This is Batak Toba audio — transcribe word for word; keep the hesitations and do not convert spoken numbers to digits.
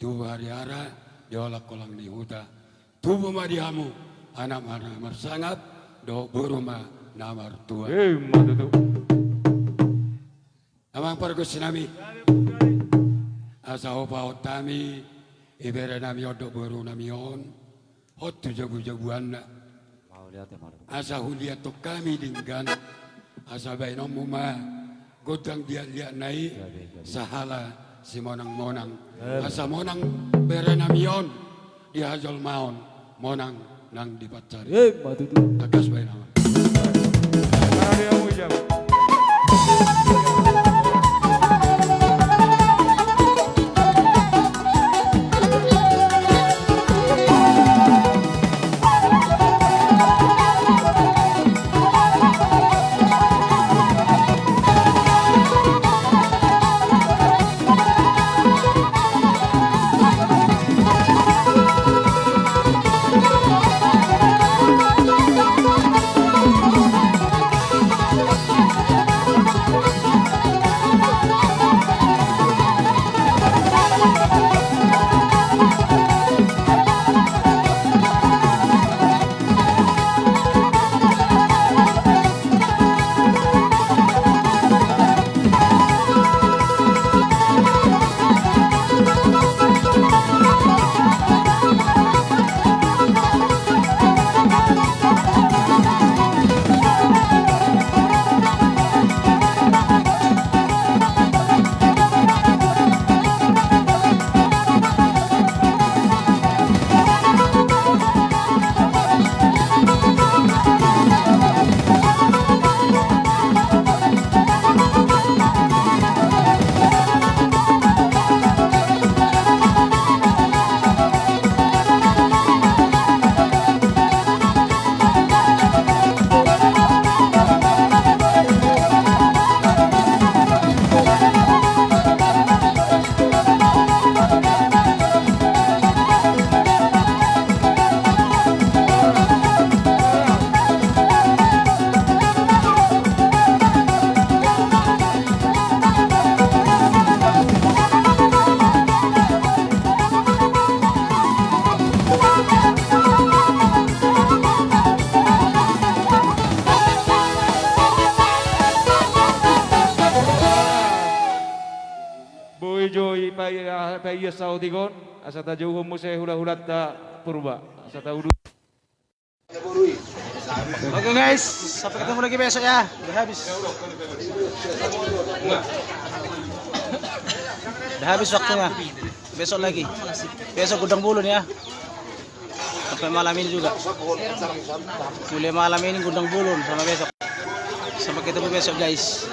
Tubu hariara di holang-holang ni huta. Tubu ma di hamu anak ma na marsangap dohot boru ma na martua. Ima tutu. Amang pargonsi nami, asa hupasahat hami ibebere nami on dohot boru nami on, hot tu jabu-jabuanna. Asa huliathon hami denggan, asa baenonmu ma gondang liat-liatna i, sahala simonang-monang. Asa monang bere nami on di hajolmaon, monang nang di pansarian. Ima tutu. Tangkas baenonmu. Boi jo i pai-, paias saotik on, asa tajouhon muse hula-hulanta Purba, asa taudu. Oke guys, sampai ketemu lagi besok ya. Udah habis. Udah habis waktunya. Besok lagi. Besok Gondang Bulun ya. Sampai malam ini juga. Mulai malam ini Gondang Bulun sama besok. Sampai ketemu besok guys.